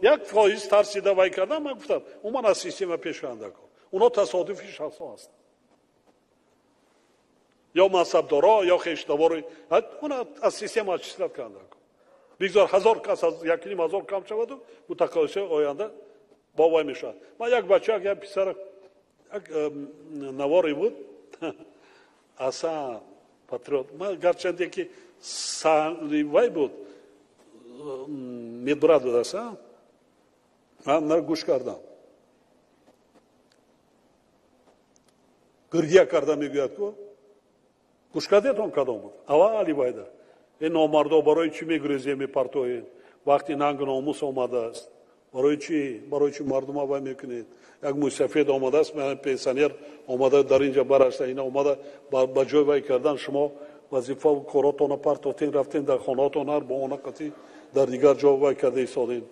1% тарсида вай кардам, ман гуфтам, уман аз система пешканда кун. Уно тасодуфи шахсҳо ҳастанд. Ё мансабдоро, ё хештаворо, уна аз система отчислят карда кун. Бигзор 1000 кас аз 1500 кам шаваду мутақоисаи оянда бо вай мешавад. Ман як бача, як писара, як наворе буд, аса патриот. Ман гарчанде ки вай буд, медбрат буд аса, ман гӯш кардам. Гирдия карда мегӯяд ку, гӯш кардетон кадом буд? Аввали вайда. Ин номардо барои чӣ мегурезем, мепартоед? Вақти нангу номус омадааст. Барои чӣ? Барои чӣ мардума вай мекунед? Як мусафед омадааст, пенсионер омада дар инҷа барашта, ина омада ба ҷой вай кардан, шумо вазифа коротона партофтен, рафтен дар хонаотон, ҳар бо она қатӣ дар дигар ҷо вай карда истодем.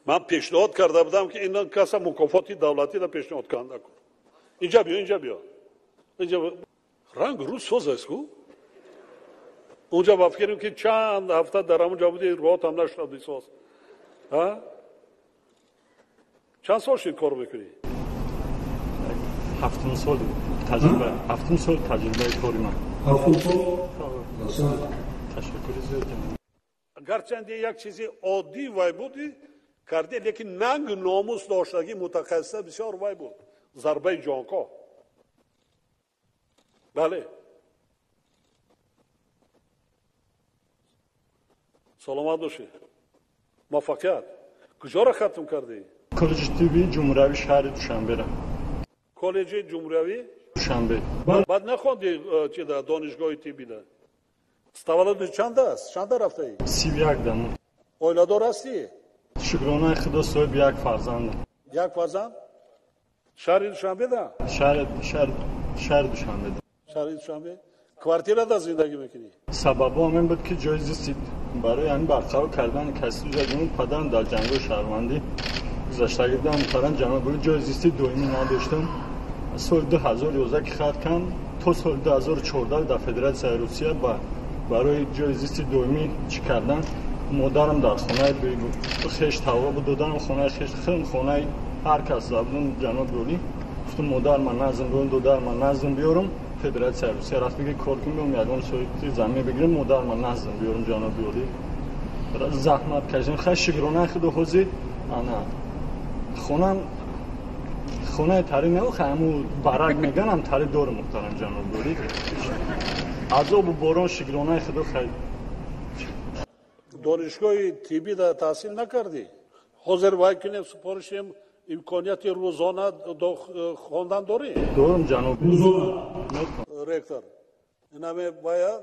Ман пешниҳод карда будам, ки ин каса мукофоти давлатиро пешниҳод карда кун. Инҷа биё, инҷа биё. Инҷа ранг рӯз соз аст ку? Унҷа ба фикрем ки чанд ҳафта дар ҳамунҷа буди, роҳатам нашуда соз. Чанд сол шуд кор мекунӣ? 7 сол таҷриба, 7 сол таҷрибаи кори ман. 7 сол? Ташаккури зиёд. Гарчанде як чизи оддӣ вай буди, карде, лекин нанг номус доштагӣ мутахассиса бисёр вай буд. Зарбаи ҷонкоҳ. Бале. Саломат бошед. Муваффақият. Куҷоро хатм кардӣ? Коллеҷи тиббии ҷумҳуриявии шаҳри Душанберо. Коллеҷи ҷумҳуриявӣ? Душанбе. Баъд нахондӣ чи да донишгоҳи тиббида? Таваллуди чанд аст? Чанда рафтаӣ? 31 дам. Оиладор ҳастӣ? Шукронаи Худо соҳиби як фарзандам. Як фарзанд? Шаҳри Душанбеда? Шаҳри Душанбеда. Шаҳри Душанбе? Квартирада зиндагӣ мекунӣ? Сабабо ҳамин буд ки ҷои зисти барои ҳамин барқарор кардани касби ҷагони падарам дар ҷангҳои шаҳрвандӣ гузаштагӣ будам, падарам ҷаноби ҷои зисти доимӣ надоштам. Соли 2011 ки хат кардам, то соли 2014 дар Федератсияи Русия барои ҷои зисти доимӣ чӣ кардан, модарам дар хонаи хеш тавба буд, додарам хонаи хеш, худам хонаи ҳар кас забудам ҷаноби олӣ. Гуфтам модар ман наздам биёрам, додар ман наздам биёрам. Федератсияи Русия рафт биги кор кун, биём ягон соҳиби замин бигирем, модар ман наздам биёрам ҷаноби олӣ. Заҳмат кашидем. Хай шукронаи Худо ҳозир ана хонам хонаи тари не, хай ҳамун барак меганам тари дорам муҳтарам ҷаноби олӣ. Азобу борон шукронаи Худо хай. Донишгоҳи тиббӣ да таҳсил накардӣ? Ҳозир вай кунем, супоришем, имконияти рӯзона хондан дорӣ? Дорам ҷаноб. Рӯзона. Ректор, инаме бояд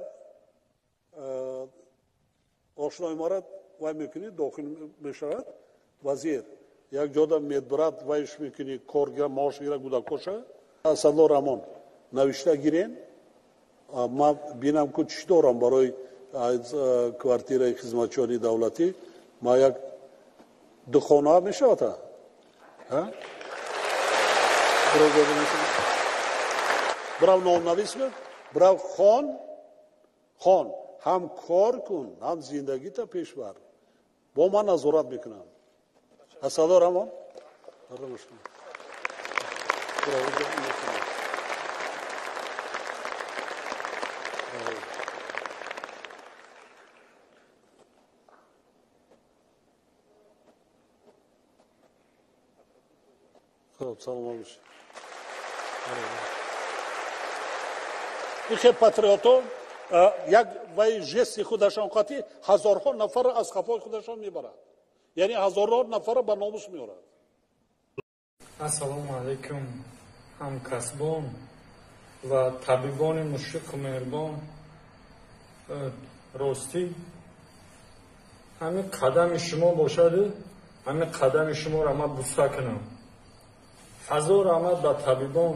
ошнои мора вай мекунӣ, дохил мешавад вазир. Як ҷода медбрат вайш мекунӣ, коргира, маош гира, гудакоша. Асадулло Раҳмон, навишта гирен, ман бинам ку чӣ дорам барои квартираи хизматчиёни давлатӣ. Ма як ду хона мешавад? Брав номнавис кун, брав хон, хон, ҳам кор кун, ҳам зиндагита пеш бар. Бо ман назорат мекунам. Асадулло Раҳмон. Хуб, саломат бошед. Ин хел патриотҳо як вай жести худашон қатӣ ҳазорҳо нафарро аз қафои худашон мебарад. Яъне ҳазорҳо нафарро ба номус меорад. Ассалому алайкум ҳамкасбон ва табибони мушфиқу меҳрибон. Ростӣ ҳамин қадами шумо бошаду ҳамин қадами шуморо ман буса кунам. Ҳазор раҳмат ба табибон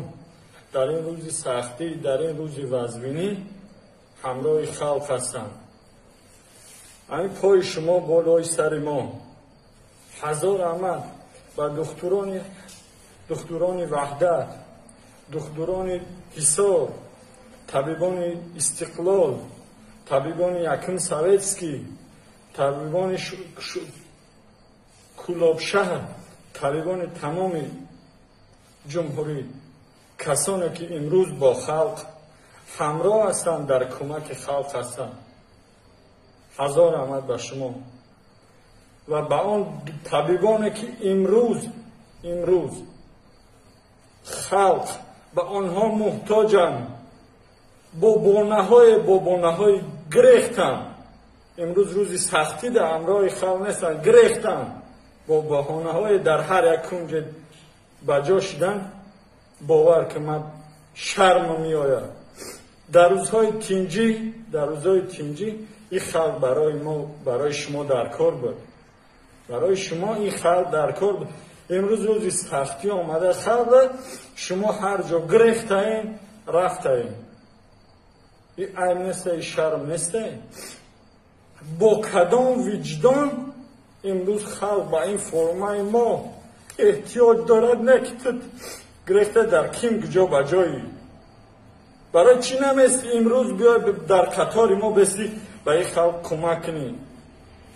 дар ин рӯзи сахтӣ, дар ин рӯзи вазнинӣ ҳамроҳи халқ ҳастанд. Ҳамин пои шумо болои сари мо. Ҳазор раҳмат ба духтурони Ваҳдат, духтурони Ҳисор, табибони Истиқлол, табибони Якум Советский, табибони Кӯлоб шаҳр, табибони тамоми ҷумҳурӣ, касоне ки имрӯз бо халқ ҳамроҳ ҳастанд, дар кӯмаки халқ ҳастанд. Ҳазор раҳмат ба шумо ва ба он табибоне ки имрӯз халқ ба онҳо муҳтоҷанд, бо баҳонаҳои гирехтанд. Имрӯз рӯзи сахтӣ дар ҳамроҳи халқ нестанд, гирехтанд, бо баҳонаҳои дар ҳар як кунҷ ба ҷо шудан. Бовар ки ман шарм меояд. Дар рӯзҳои тинҷӣ ин халқ барои мо, барои шумо дар кор буд. Барои шумо ин халқ дар кор буд. Имрӯз рӯзи сахтӣ омада халқ, шумо ҳар ҷо гирехтаем, рафтаем. Ин айб нест, ин шарм нест. Бо кадом виҷдон имрӯз халқ ба ин формаи мо эҳтиёҷ дорад, не ки ту гирехта дар ким куҷо ба ҷойӣ. Барои чӣ намести имрӯз биёй дар қатори мо бести ба ин халқ кӯмак кунӣ?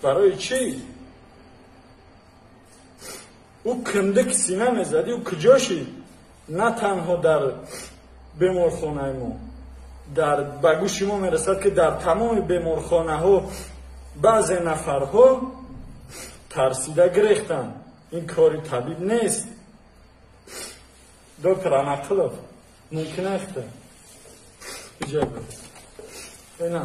Барои чӣ? Ӯ киндик сина мезадӣ, ӯ куҷо шид? На танҳо дар беморхонаи мо, дар ба гӯши мо мерасад ки дар тамоми беморхонаҳо баъзе нафарҳо тарсида гирехтанд. Ин кори табиб нест. Доктор Анақилов мумкин аст ина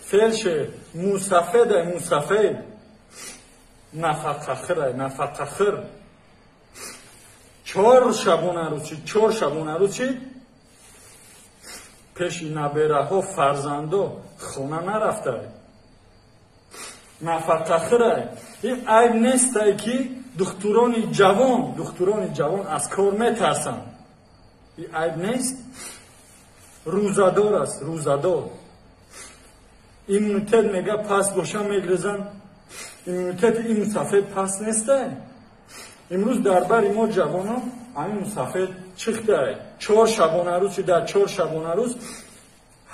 фелшер мусафеда мусафед нафақахир 4 шабонарӯз пеши набераҳо фарзандо хона нарафта. Нафақахира. Ин айб нестай ки духтурони ҷавон аз кор метарсанд. Ин айб нест. Рӯзадор аст, рӯзадор. Иммунитет мега паст боша мегрезанд. Иммунитети ин мусафед паст нестай. Имрӯз дар бари мо ҷавонон ҳамин мусафед чихтай. 4 шабонарӯз дар 4 шабонарӯз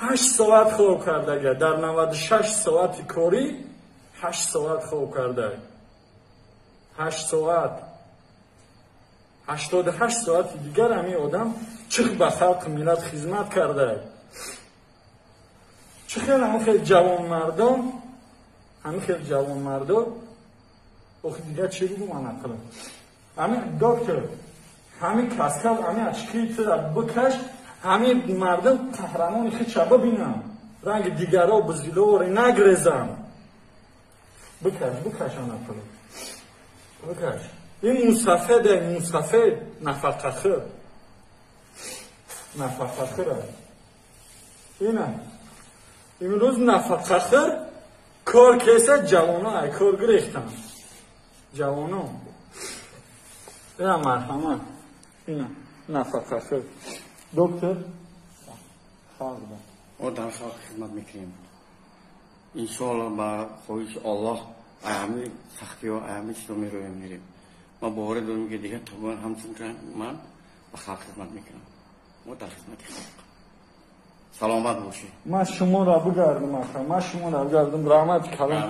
8 соат хоб кардага. Дар 96 соати корӣ 8 соат хоб карда. 8 соат. 88 соати дигар ҳамин одам чих ба халқ миллат хизмат карда. Чӣ хел ҳамин хел ҷавонмардон, охи дигар чӣ бигӯм анақилам. Ҳамин доктор, ҳамин каскал, ҳамин очкии тура бикаш, ҳамин мардум қаҳрамони худша бибинам. Ранги дигаро бузиловори нагрезам. Бикаш анақилам. Бикаш. Ин мусафеде, мусафед нафақахир. Нафақахир. Ина. Имрӯз нафақахир кор кеса ҷавоно ай кор гирехтанд. Ҷавоно. Ина марҳамат. Ина нафақахир. Доктор халқ. Мо дар халқ хизмат мекунем. Иншоаллоҳ ба хоҳиши Аллоҳ ҳамин сахтиҳо, ҳамин чизо мероем мерем. Ма боварӣ дорем ки дигар табибон ҳамчун ман ба халқ хизмат мекунам. Мо дар хизмати халқ. Саломат бошед. Ман шуморо бигардам, аха. Ман шуморо бигардам. Раҳмат калом.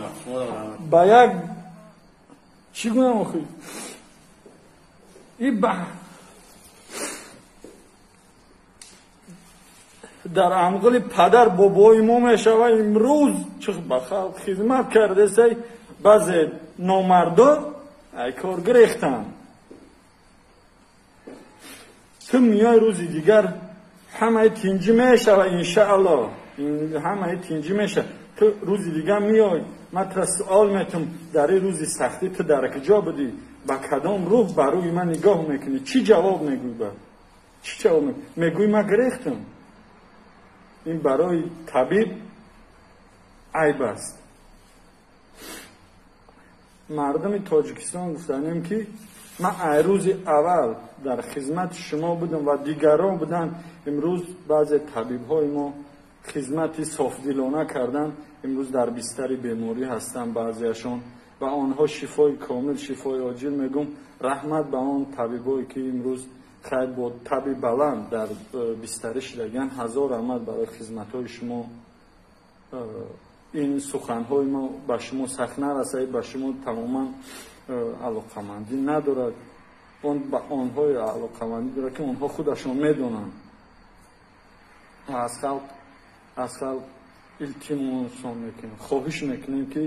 Ба як чӣ гӯям охи? И ба дар амғили падар бобои мо мешава имрӯз чӣ ба халқ хизмат кардесай, баъзе номардо ай кор гирехтанд. Ту миёй рӯзи дигар ҳамаи тинҷӣ мешава иншааллоҳ. Ҳамаи тинҷӣ мешава. Ту рӯзи дигар миёй, ман тура суол метум, дар ин рӯзи сахтӣ ту дар куҷо будӣ? Ба кадом рӯҳ ба рӯи ман нигоҳ мекунӣ? Чӣ ҷавоб мегӯй ба? Чӣ ҷавоб мегӯй? Ман гирехтам. Ин барои табиб айб аст. Мардуми Тоҷикистон гуфтанем ки ман ай рӯзи аввал дар хизмати шумо будам ва дигарон буданд. Имрӯз баъзе табибҳои мо хизмати софдилона карданд. Имрӯз дар бистари беморӣ ҳастанд баъзеашон ва онҳо шифои комил, шифои оҷил мегӯм. Раҳмат ба он табибое ки имрӯз хайр бо таби баланд дар бистарӣ шудаган. Ҳазор раҳмат барои хизматҳои шумо. Ин суханҳои мо ба шумо сахт нарасад, ба шумо тамоман алоқамандӣ надорад. Он ба онҳое алоқамандӣ дорад, ки онҳо худашон медонанд. Аз халқ илтимосон мекунем, хоҳиш мекунем, ки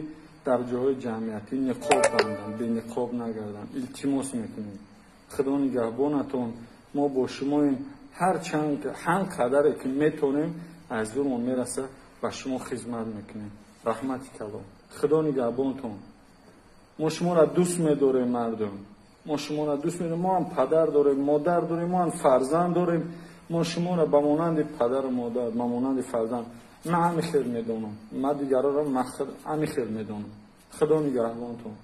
дар ҷойҳои ҷамъиятӣ ниқоб банданд, бениқоб нагарданд. Илтимос мекунем. Худо нигаҳбонатон. Мо бо шумоем. Ҳар чанд ҳар қадаре ки метавонем, аз зӯрмон мераса, ба шумо хизмат мекунем. Раҳмати калом, Худо нигаҳбонтон. Мо шуморо дӯст медорем, мардум. Мо шуморо дӯст медорем. Мо ҳам падар дорем, модар дорем, мо ҳам фарзанд дорем. Мо шуморо ба монанди падару модар, ба монанди фарзанд ман ҳами хел медонам. Ман дигароро ҳами хел медонам. Худо нигаҳбонтон.